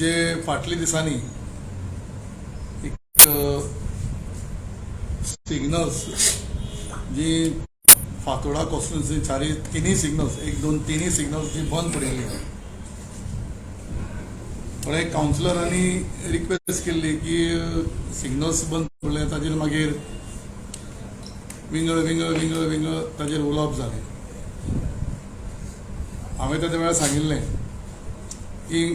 जे फाटल्या दिसांनी एक सिग्नल्स जी फातोडा कॉन्स्टिट्युन्सी चारी तिनूय सिग्नल्स, एक, दोन, तिनूय सिग्नल्स जी बंद पडिल्ली, थोडे कावन्सिलरांनी रिक्वेस्ट केल्ली की सिग्नल्स बंद पडले. ताजेर मागीर विंगड विंगड विंगड विंगड ताजेर उलोवप जालें. हांवें त्या वेळार सांगिल्लें की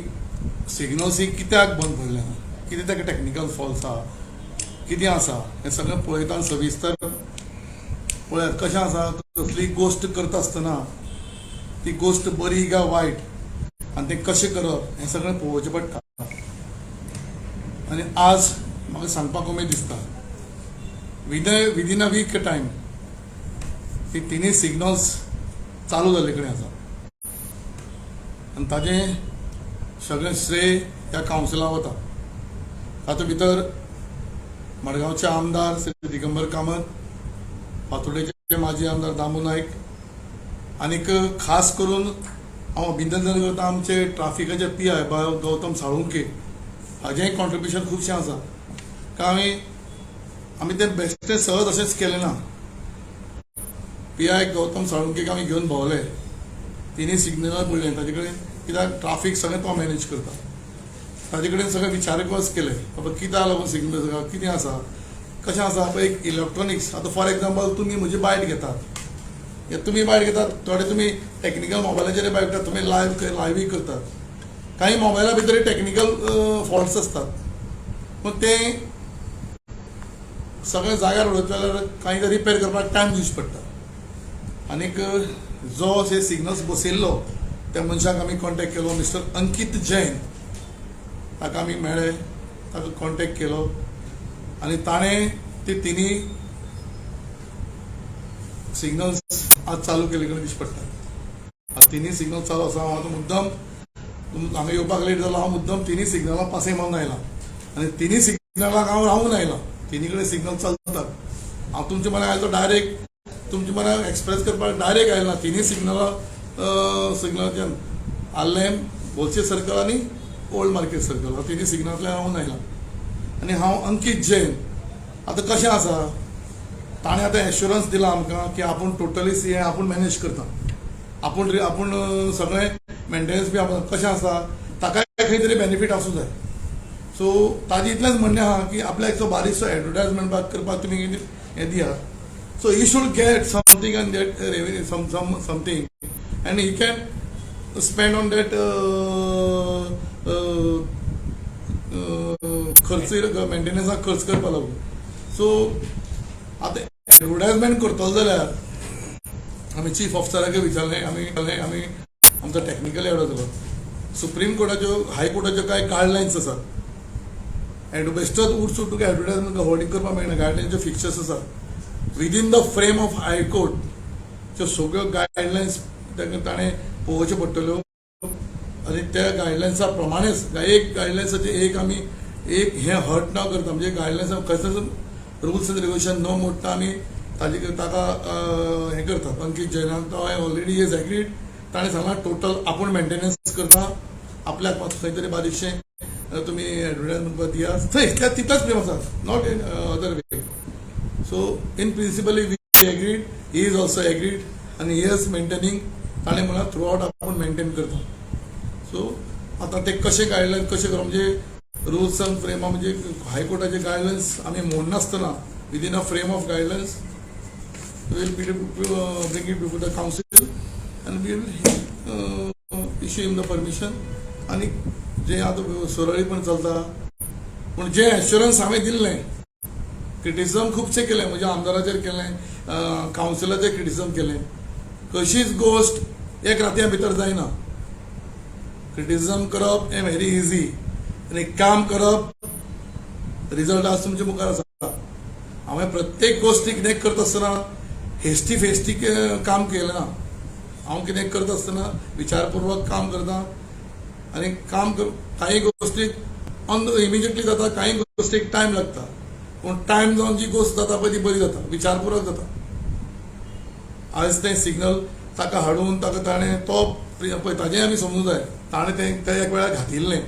सिग्नल्स ही कित्याक बंद पडल्या, कितें ताका टॅक्निकल फॉल्ट आसा, कितें आसा, हें सगळें पळयता, सविस्तर पळयात. कशें आसा, कसली गोश्ट करता आसतना ती गोश्ट बरी काय वायट आनी तें कशें करप हें सगळें पळोवचें पडटा. आनी आज म्हाका सांगपाक उमेद दिसता, within a week time ती तिनूय सिग्नल्स चालू जाल्ले कडेन आसा आनी ताजें सगळें श्रेय ह्या कावन्सिलाक वता. तातूंत भितर मडगांवचे आमदार श्री दिगंबर कामत, फातोर्डेचे माजी आमदार दामू नायक आनीक खास करून हांव अभिनंदन करता आमचे ट्राफिकाचे पीआय बाब गौतम साळुंके, हाजेंय कॉन्ट्रिब्युशन खुबशें आसा. का आमी तें बेश्टें सहज अशेंच केलें ना. पीआय गौतम साळुंकेक आमी घेवन भोंवले, तिनूय सिग्नलां पळयलें ताजे कडेन, कित्याक ट्राफीक सगळें तो मॅनेज करता. ताजे कडेन सगळें विचारकूच केलें, बाबा कित्याक लागून सिग्नल, कितें आसा, कशें आसा. पळय, एक इलेक्ट्रॉनिक्स, आतां फॉर एग्जाम्पल तुमी म्हजी बायट घेतात, या तुमी बायट घेतात, थोडे तुमी टॅक्निकल मोबायलाचेर बायट घेतात, तुमी लायव्हय करतात. काही मोबायला भितर टॅक्निकल फॉल्ट्स आसतात, मग ते सगळें जाग्यार उडयतले जाल्यार कांय रिपेर करपाक टायम दिवचो पडटा. आनीक जो हे सिग्नल्स बसयल्लो त्या मनशाक आमी कॉन्टेक्ट केलो, मिस्टर अंकीत जैन, ताका आमी मेळ्ळे, ताका कॉन्टेक्ट केलो आनी ताणें ती तिनूय सिग्नल्स आज चालू केल्ले कडेन दिश्टी पडटा. आतां तिनूय सिग्नल चालू आसा. हांव आतां मुद्दम हांगा येवपाक लेट जालो. हांव मुद्दम तिनूय सिग्नलां पासय मारून आयला आनी तिनूय सिग्नलाक हांव रावून आयला. तिनूय कडेन सिग्नल चलतात. हांव तुमच्या मनाक आयलो, डायरेक्ट तुमच्या मनाक एक्सप्रेस करपाक डायरेक्ट आयला. तिनूय सिग्नलां, सिग्नलाच्यान आर्लेम, बोलशे सर्कल आनी ओल्ड मार्केट सर्कल, हांव तिनूय सिग्नलांतल्यान रावून आयला. आनी हांव अंकीत जैन, आतां कशें आसा, ताणें आतां एश्युरन्स दिला आमकां की आपूण टोटली हें आपूण मॅनेज करता, आपूण सगळें मेंटेनन्स बी आपूण. कशें आसा, ताकाय खंय तरी बेनिफीट आसूं जाय. सो ताजें इतलेंच म्हणणें आहा की आपल्याक जो बारीकसो एडवर्टायजमेंट करपाक तुमी कितें हें दियात. So he should get something on that revenue, something, and he can spend on that खर्च, मेंटेनन्साक खर्च करपा लागून. सो आतां एडवर्टायजमेंट करतलो जाल्यार आमी चीफ ऑफिसराक विचारलें, आमी आमचो टॅक्निकल एवडो जालो. सुप्रीम कोर्टाच्यो, हाय कोर्टाच्यो कांय गायडलायन्स आसात. एड बेश्टोच उठसूट तुका एडवर्टायजमेंट होर्डिंग करपाक मेळना. गायडलायन्सच्यो फिक्चर्स आसात within the frame of High Court. त्यो सगळ्यो गायडलायन्स तांकां ताणें पळोवच्यो पडटल्यो आनी त्या गायडलायन्सा प्रमाणेच एक गायडलायन्साचे एक आमी एक हें हर्ट न करता, म्हणजे गायडलायन्स कसलेच रुल्स एंड रेग्युलेशन न मोडटा आमी ताजे ताका हें करतात. अंकीत जैनाक तो ऑलरेडी is agreed. ताणें सांगलां, टोटल आपूण मेंटेनन्स करता, आपल्याक मात खंय तरी बारीकशें तुमी एडवर्टायजमेंट दिया. थंय त्या तितलोच फ्रेम आसा, not in other way. So in principally we agreed, he is also agreed आनी he is maintaining. ताणें म्हणलां, थ्रू आवट आपूण मेंटेन करता. सो आतां ते कशें गायडलायन कशें करप, म्हणजे रुल्स अँड फ्रेमा, म्हणजे हायकोर्टाचे गायडलायन्स आमी मोडनासतना within a frame of guidelines will bring it before the council and we'll issue him the permission. आनी जे आतां सुरळीतपण चलता, पूण जे एश्युरन्स हांवें दिल्लें, क्रिटिसिजम खुबशें केलें, म्हणजे आमदाराचेर केलें, कावन्सिलाचेर क्रिटिसिजम केलें. कशीच गोश्ट एक रातया भितर जायना. क्रिटिसिजम करप हें व्हेरी इझी आनी काम करप, रिजल्ट आज तुमच्या मुखार आसा. हांवें प्रत्येक गोश्टी कितें करता आसतना हेस्टी फेस्टी काम केलें ना. हांव कितें करता आसतना विचारपूर्वक काम करता आनी काम कर. काही गोश्टी ऑन इमिजिएटली जाता, काही गोश्टीक टायम लागता, पूण टायम जावन जी गोश्ट जाता पळय ती बरी जाता, विचारपूर्वक जाता. आयज तें सिग्नल ताका हाडून ताका ताणें तो पळय, ताजें आमी समजूंक जाय, ताणें तें त्या एक वेळार घातिल्लें.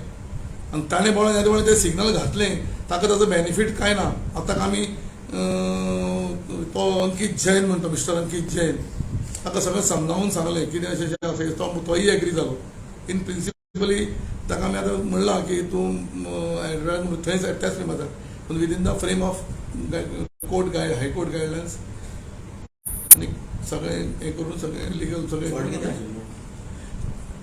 आनी ताणें बोळान ह्या वेळार ते सिग्नल घातलें, ताका ताजो बेनिफीट कांय ना. आतां आमी तो अंकीत जैन म्हणटा, मिस्टर अंकीत जैन, ताका सगळें समजावून सांगलें कितें अशें अशें आसा. तो तोय एग्री जालो इन प्रिंसिपली. ताका आमी आतां म्हणलां की तूं एडवर्टायजमेंट थंयच त्याच फ्रेमार, पूण within the frame of court guide high court guidelines आनी सगळें हें करून सगळें लिगल सगळें. फॉल्ट कितें आशिल्लो?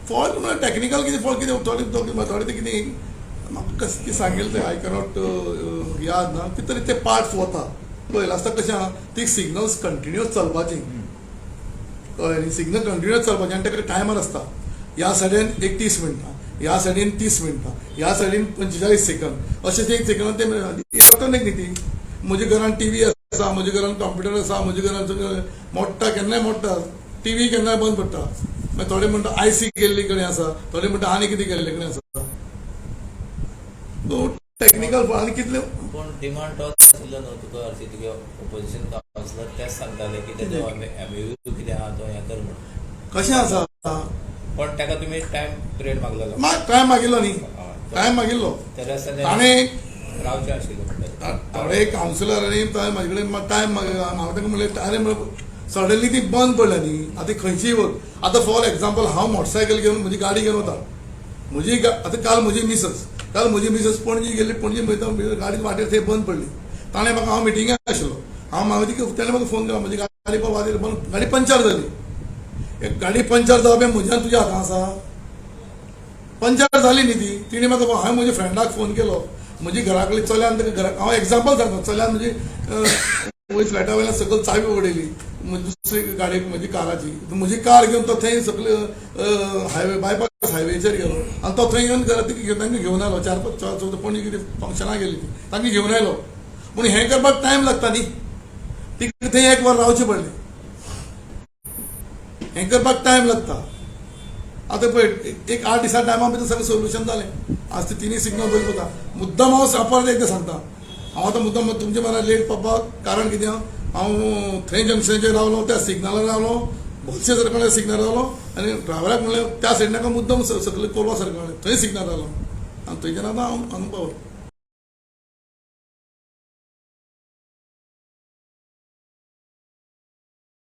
फॉल्ट म्हळ्यार टॅक्निकल कितें फॉल्ट, कितें थोडे थोडे ते कितें म्हाका कशें कितें सांगेल तें I cannot याद ना. कितें तरी ते पार्ट्स वता. पळयलें आसता कशें आहा, ती सिग्नल्स कंटिन्युअस चलपाची, कळ्ळें न्ही? सिग्नल कंटिन्युअस चलपाचें आनी ताका टायमर आसता. ह्या सायडीन एक 30 मिनटां, ह्या सायडीन 30 मिनटां, ह्या सायडीन 45 सेकंद, अशें ते एक सेकंद ते इलेक्ट्रॉनीक न्ही ती. म्हज्या घरान टीव्ही आसा, म्हज्या घरान कंप्युटर आसा, म्हज्या घरान सगळें मोडटा, केन्नाय मोडटा, टीव्ही केन्नाय बंद पडटा. मागीर थोडे म्हणटा आयसी गेल्ली कडेन आसा, थोडे म्हणटा आनी कितें केल्ले कडेन आसा. सो टॅक्निकल आनी कितले. पूण डिमांड तोच आशिल्लो न्हू तुका हरशीं, तुगे ओपोजिशन कावन्सिलर तेच सांगताले की तेजो एमओयू कितें आहा तो हें कर म्हणून. कशें आसा. पण ताका तुमी टायम पिरियड मागलेलो? टायम मागिल्लो न्ही, टायम मागिल्लो. तरी आसतना ताणें रावचें आशिल्लें म्हणटा. थोडे कावन्सिलरांनी म्हजे कडेन टायम, हांव तांकां म्हणलें, अरे म्हणलें, सडनली ती बंद पडल्या न्ही आतां खंयचीय वत. आतां फॉर एग्जाम्पल, हांव मोटरसायकल घेवन, म्हजी गाडी घेवन वता, म्हजी आतां काल म्हजी मिसस पणजी गेल्ली. पणजी वयता गाडी, वाटेर थंय बंद पडली. ताणें म्हाका, हांव मिटिंगेक आशिल्लो, हांव म्हाका ताणें म्हाका फोन केलो, म्हजी गाडी पळय वाटेर बंद, गाडी पंक्चर जाली. एक गाडी पंक्चर जावप हें म्हज्यान तुज्या हातान आसा? पंक्चर जाली न्ही ती. तिणें म्हाका, हांवें म्हज्या फ्रेंडाक फोन केलो. म्हजी घरा कडेन चल्यान ताका घरा, हांव एग्जाम्पल सांगता, चल्यान म्हजी वयर फ्लॅटा वयल्यान सकयल चावी उडयली म्हजी दुसरी गाडयेक, म्हजी काराची. म्हजी कार घेवन तो थंय सकयल हायवे, बायपास हायवेचेर गेलो आनी तो थंय येवन घरा तिका घेवन, तांकां घेवन आयलो. चार पांच, चार चवदा पणजी कितें फंक्शनाक गेली ती, तांकां घेवन आयलो. पूण हें करपाक टायम लागता न्ही. तिका थंय एक वर रावचें पडलें. हें करपाक टायम लागता. आतां पळय, एक 8 दिसां टायमा भितर सगळें सोल्युशन जालें. आज ते तिनूय सिग्नल बरें वता. मुद्दम हांव परत एकदां सांगता, हांव आतां मुद्दम तुमचे मना लेट पावपाक कारण कितें, हांव थंय जंक्शनाचेर रावलो, त्या सिग्नलार रावलो, भलसे सरकाराच्या सिग्नल रावलो आनी ड्रायव्हराक म्हणलें त्या सायडीन नाका, मुद्दम सकयल कोलवा सरकार थंय सिग्नल रावलो आनी थंयच्यान आतां हांव हांगा पावलो.